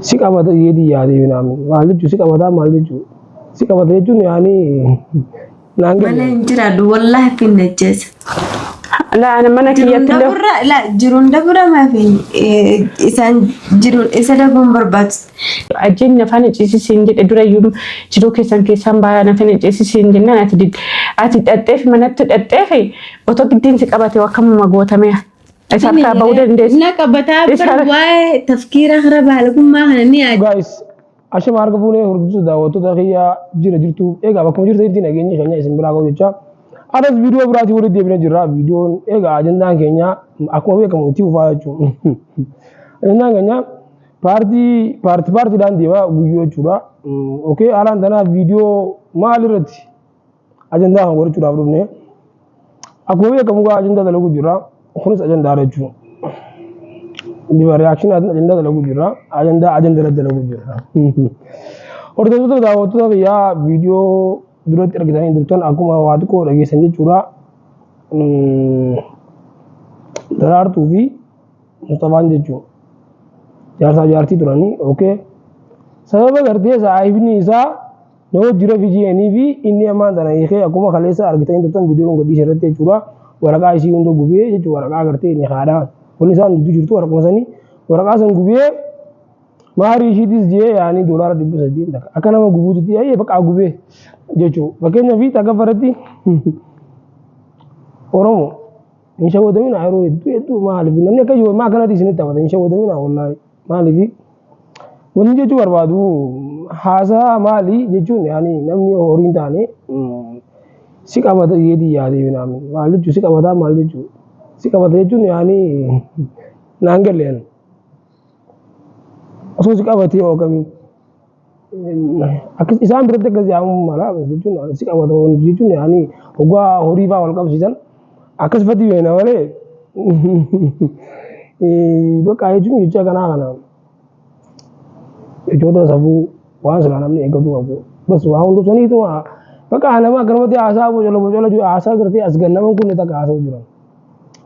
Si qabata jeetii yaadee minaamin maal jechuu si qabataa maal jechuu si qabata jechuun yaani naan Malee galle. hin jiraadhu wallaahi fin ajjeesa. Laa ana mana Jiruun kiyyatti illee daburra la jiruun daburra maafi isaan jiruun isa dabuun barbaachisu. Ajjeen afaan icciisisiin jedhe durayyuu jiruu keessan keessaan baay'aan afaan icciisisiin jennaan ati did ati dhadheef manatti dhadheef otoo giddiin si qabate akkamuma gootamee isa harkaa bahuu dandeessi. Na qabataa Isa bar waa'ee tafkiira hara baalagummaa kana ni yaada. Guys, ashama harka fuunee hordoftoota daawwattoota kiyyaa jira jirtu. Egaa bakkuma jirtanitti nageenyi keenya isin biraa ga'u jecha. Adas viidiyoo biraatii walitti deebinee jirra. Viidiyoon egaa ajandaan keenya akkuma beekamu itti fufaa jechuudha. Ajandaan keenya paartii paartii paartiidhaan deema guyyoo jechuudha. Okay, haalaan tanaaf viidiyoo maal irratti ajandaa kan godhachuudhaaf dhufne. Akkuma beekamu gaa ajandaa dalaguu jirra. Kunis ajandaadha jechuudha. Bifa reakshinaatiin ajandaa dalaguu jirra. Ajandaa ajandaa irratti dalaguu jirra. Hordoftoota daawwattoota kiyyaa viidiyoo duratti argitanii turtan akkuma waa xiqqoo dhageessan jechuudha. Daraartuu fi Mustafaan jechuudha. Jaarsaa jaartii turanii okay. Sababa gartee saahibni isaa na wajji rafi je'anii fi inni ammaan tana hiikee akkuma kaleessa argitanii turtan viidiyoon gadhiise irratti jechuudha. Waraqaa isii hunda gubee jechuudha waraqaa gartee inni haadhaa wanni isaan gidduu jirtu waraquma sanii waraqaa san gubee maarii ishiitis je'ee yaanii $800 takka akka nama gubuutitti ayyee baqaa gubee jechuudha. Fakkeenyaaf takka irratti Oromoo hin shawwadamina yeroo hedduu hedduu maaliif namni akka jiru maa akkanatti isinitti taphata hin shawwadamina wallaahi maaliif wanni jechuu barbaadu haasaa maali jechuun yaani namni horii hin taane si qabata jeetii yaadee minaamin maal jechuu si qabataa maal jechuu si qabata jechuun yaani naan galle ani osoo si qabatee hoo akkamii akkas isaan biratti akkas yaamuu mala jechuun si qabata jechuun yaani hoggaa horii fa'aa wal qabsiisan akkas fati beena malee bakka jechuun jecha kanaa kana jechoota safuu waan silaa namni eeggatu qabu bas waa hundi saniituma bakka nama akkanumatti haasaa bocola bocola jiru haasaa gartee as gannaman kun takka haasa'u jiran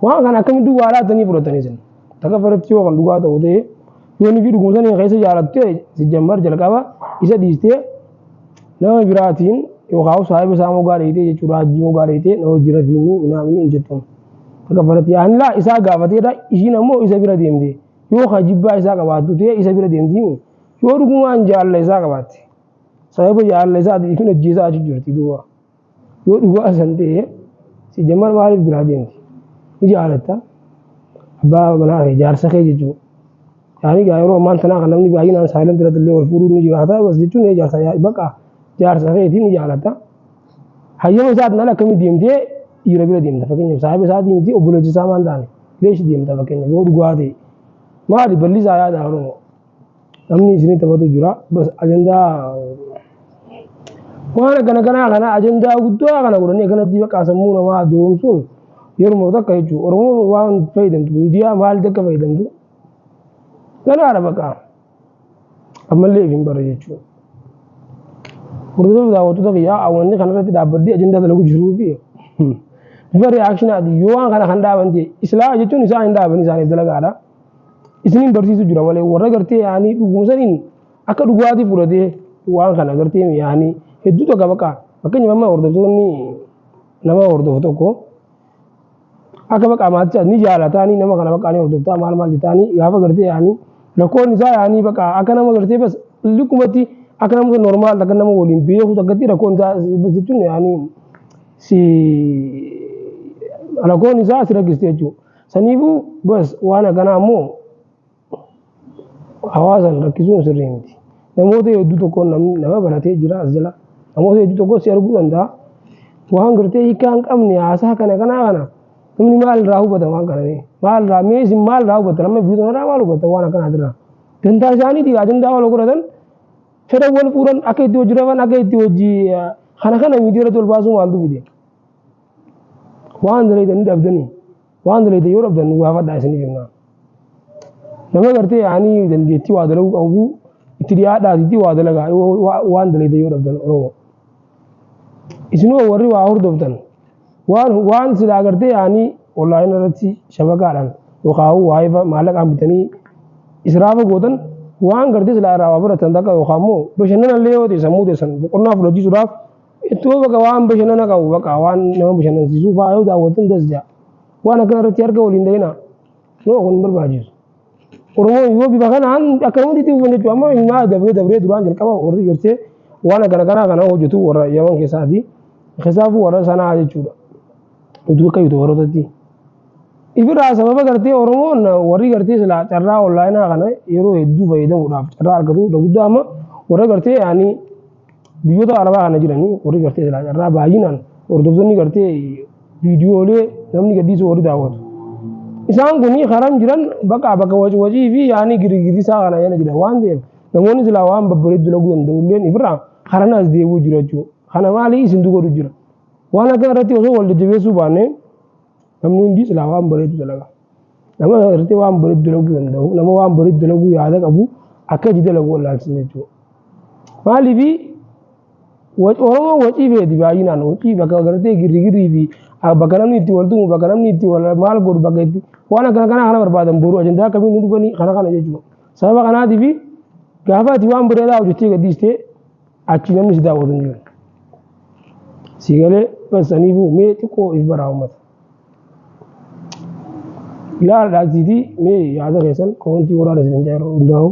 waan kana akkamitti waa laatanii fudhatanii isin takka faratti yoo kan dhugaa ta'u ta'e yoo inni fi dhuguma sanii keessa jaalatte si jammar jalqaba isa dhiistee nama biraatiin yookaan saahiba isaa mogaa dheeytee jechuudha hajjii mogaa dheeytee nama hojii rafiinii minaamini hin jettu. Takka faratti yaani laa isaa gaafateedha ishiin ammoo isa bira deemte yoo ka jibbaa isaa qabaattu ta'e isa bira deemti yoo dhugumaan jaalala isaa qabaatte sababa jaalala isaati ifin ajjeesaa achi jirti duuba yoo dhugaa san ta'e si jammar maaliif biraa deemti ni jaalatta abbaa manaa kee jaarsa kee jechuudha. Yaani gaa yeroo ammaan tanaa kan namni baay'inaan silent irratti illee wal fuudhuun ni jiraata bas jechuun jaarsa baqa jaarsa keetii ni jaalatta. Hayyama isaatiin ala akkamitti deemtee dhiira bira deemta fakkeenyaaf saahiba isaatii miti obboleessi isaa maan taane leeshi deemta fakkeenyaaf yoo dhugaa ta'e maali bal'isaa yaada Oromoo namni isinii taphatu jira bas ajandaa waan akkana kanaa kana ajandaa guddaa kana godhanii akkanatti bakka sammuu namaa doomsuun yeruma takka jechuudha Oromoo waan fayyadamtu miidiyaa maalitti akka fayyadamtu ganaadha bakka ammallee hin barre jechuudha. Hordoftoota daawwattoota kiyyaa wanni kanarratti dhaabbadhee ajandaa dalagu jiruu fi bifa reaakshinaati yoo waan kana kan dhaaban ta'e islaa jechuun isaan hin dhaaban isaaniif dalagaadha. Isiniin barsiisu jira malee warra gartee yaanii dhuguma saniin akka dhugaatii fudhatee waan kana gartee yaanii hedduu tokko bakka fakkeenyaaf amma hordoftoonni nama hordofu tokko akka bakka maatii ni jaalataanii nama kana bakka ni hordoftaa maal maal jettaanii gaafa gartee yaanii rakkoon isaa yaanii bakka akka nama gartee bas likkumatti akka nama normaal akka nama waliin beeku takkatti rakkoon isaa bas jechuun yaanii si rakkoon isaa si rakkiste jechuudha. Saniifuu bas waan akkanaa ammoo hawaasan rakkisuun sirrii miti. Namoota hedduu tokko nama baratee jira as jala. Namoota hedduu tokko si arguu danda'a. Waan gartee hiikaa hin qabne haasaa kana kanaa kana namni maal irraa hubata waan kana mee maal irraa mee isin maal irraa hubatan amma biyya kanarraa maal hubatan waan akkanaatirraa. Dantaa isaaniiti ajandaa wal godhatan fedhan wal fuudhan akka itti hojii rafan akka itti hojii kana kana miidiyaa irratti ol baasuu maaltu fide. Waan dalaydanii dhabdanii waan dalaydan yoo dhabdan nu gaafadhaa isiniif himnaa. Nama gartee yaanii dandeettii waa dalaguu qabu itti dhiyaadhaatiitti waa dalagaa waan dalaydan yoo dhabdan Oromoo. Isinoo warri waa hordoftan waan waan silaa gartee yaanii onlaayinii irratti shabakaadhaan yookaan waayifa maallaqaan bitanii israafa gootan Waan gartee silaa irraa waa baratan takka yookaan immoo bashannana illee yoo ta'e sammuu teessan boqonnaa fudhachiisuudhaaf ittoo bakka waan bashannana qabu bakka waan nama bashannansiisuu fa'aa yoo daawwattan das ja'a. Waan akkana irratti harka waliin dhahina. Noo kun hin barbaachisu. Oromoon yoo bifa kanaan akkanumatti itti fufan jechuudha. Amma himaa dabree dabree duraan jalqaba warri gartee waan akkana kanaa kana hojjetu warra Yaman keessaati. Keessaafuu warra sanaa jechuudha. Utuu akka yuutuubarootatti. Ifirraa sababa gartee Oromoon warri gartee silaa carraa onlaayinaa kana yeroo hedduu fayyadamuudhaaf carraa argatu irra guddaa amma warra gartee yaani biyyoota Arabaa kana jiranii warri gartee silaa carraa baay'inaan hordoftoonni gartee viidiyoolee namni gadhiisu warri daawwatu. Isaan kun karam jiran bakka bakka waci wacii fi yaani girigirisaa kana yana jira waan ta'eef namoonni silaa waan babbareedu dalaguu danda'u illeen ifirraa karana as deebi'uu jira jechuudha. Kana maali isin godhu jira. Waan akkana irratti osoo wal jajjabeessuu baannee namni hundi silaa waan bareedu dalaga. Nama irratti waan bareedu dalaguu danda'u, nama waan bareedu dalaguu yaada qabu akka itti dalagu wallaalchisan jechuudha. Maaliif Oromoon wacii feeti baay'inaan wacii bakka gartee girrigirii fi bakka namni itti wal tumu bakka namni itti wal maal godhu bakka itti waan akkana kanaa kana barbaadan boru ajandaa akkamiin nu dhufanii kana kana jechuudha. Sababa kanaatiif gaafa ati waan bareedaa hojjettee gadhiistee achi namni si daawwatu hin jiru. Si galee bas saniifuu mee xiqqoo if baraa uummata. Ilaala dhaabsiitii mee yaada keessan komantii godhaa isin yeroo hundaa'u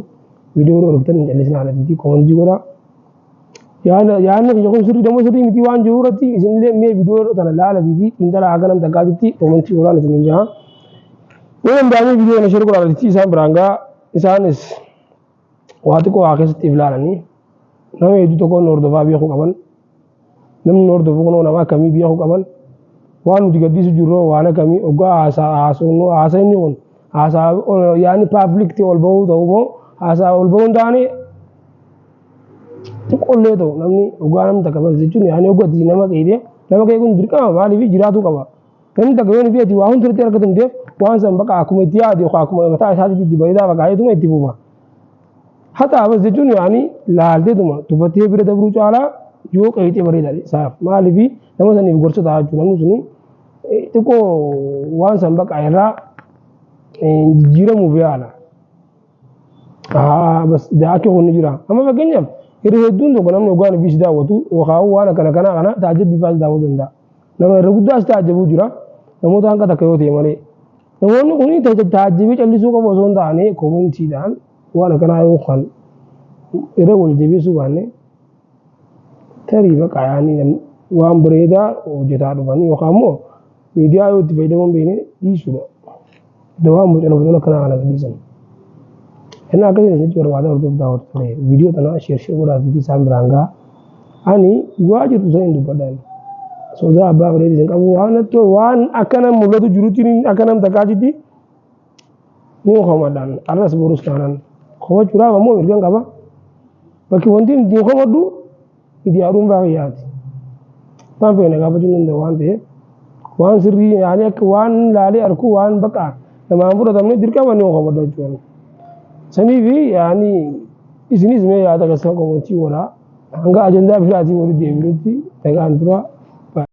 viidiyoo yeroo argitan hin callisinaa dhaabsiitii komantii godhaa. Yaadni kiyya kun sirrii dammoo sirrii miti waan jiru irratti isinillee mee viidiyoo tana laalatiitii xiinxala haga nam takkaatitti komantii godhaan isin hin jaha. Yoo danda'amee viidiyoo kana share godhaa dhaabsiitii isaan biraan gahaa isaanis waa xiqqoo waa keessatti if ilaalanii nama hedduu tokkoon hordofaa beekuu qaban. Namni nu hordofu kunoo nama akkamii beekuu qaban. Waan nuti gadhiisu jirru waan akkamii oggaa haasaa haasofnu haasayni kun haasaa yaani paablikti ol bahuu ta'u moo haasaa ol bahuu hin taane xiqqoollee ta'u namni oggaa namni takka bas jechuun yaani oggaa nama qeedee nama qeequun dirqama maaliif jiraatuu qaba. Namni takka yoo nuti ati waa hundi irratti argatu hundeef waan san baqa akkuma itti yaade yookaan akkuma mataa isaatiitti itti bareedaa fakkaatee itti fufa. Hataa bas jechuun yaani laalteetuma tuffattee bira dabruu caalaa yoo qeexee bareeda isaaf maaliif nama saniif gorsa ta'a jechuudha namni suni xiqqoo waan san baqa irraa jijjiiramuuf yaala. Bas daakii kun ni jira. Amma fakkeenyaaf yeroo hedduun tokko namni hoggaan ofii si daawwatu yookaan waan akkana kanaa kana taajjabbii fa'aa si daawwatu danda'a. Nama irra guddaa si taajjabuu jira. Namoota hanga takka yoo ta'e malee. Namoonni kun taajjabii callisuu qabu osoo hin taane koomentiidhaan waan akkanaa yoo kan irra wal jabeessuu baanne tarii baqa yaani waan bareedaa hojjetaa dhufanii yookaan immoo miidiyaa yoo itti fayyadamuun beekne dhiisuudha. Dawaan bocana bocana akkanaa kana dhiisan. Inni akkasiin jechuu barbaada hordof daawwatu ture. Viidiyoo tana share share godhaa fi isaan biraan gahaa. Ani dhugaa jirtu san hin dubbadhaan. Sodaa abbaa fedheetis hin qabu waan waan akkana mul'atu jirutti akka nam takkaatitti ni komadhaan arras borus taanaan komachuudhaaf ammoo mirgan qaba. Bakki wanti ittiin komadhu miidiyaa dhuunfaa kiyyaati. Waan feene gaafachuu hin danda'u waan ta'eef waan sirrii yaani akka waan laalee arku waan baqa namaan fudhatamne dirqama ni komadha jechuudha. Saniifi yaani isinis mee yaada keessan komantii godhaa hanga ajandaa biraatiin walitti deebinutti nagaan tura.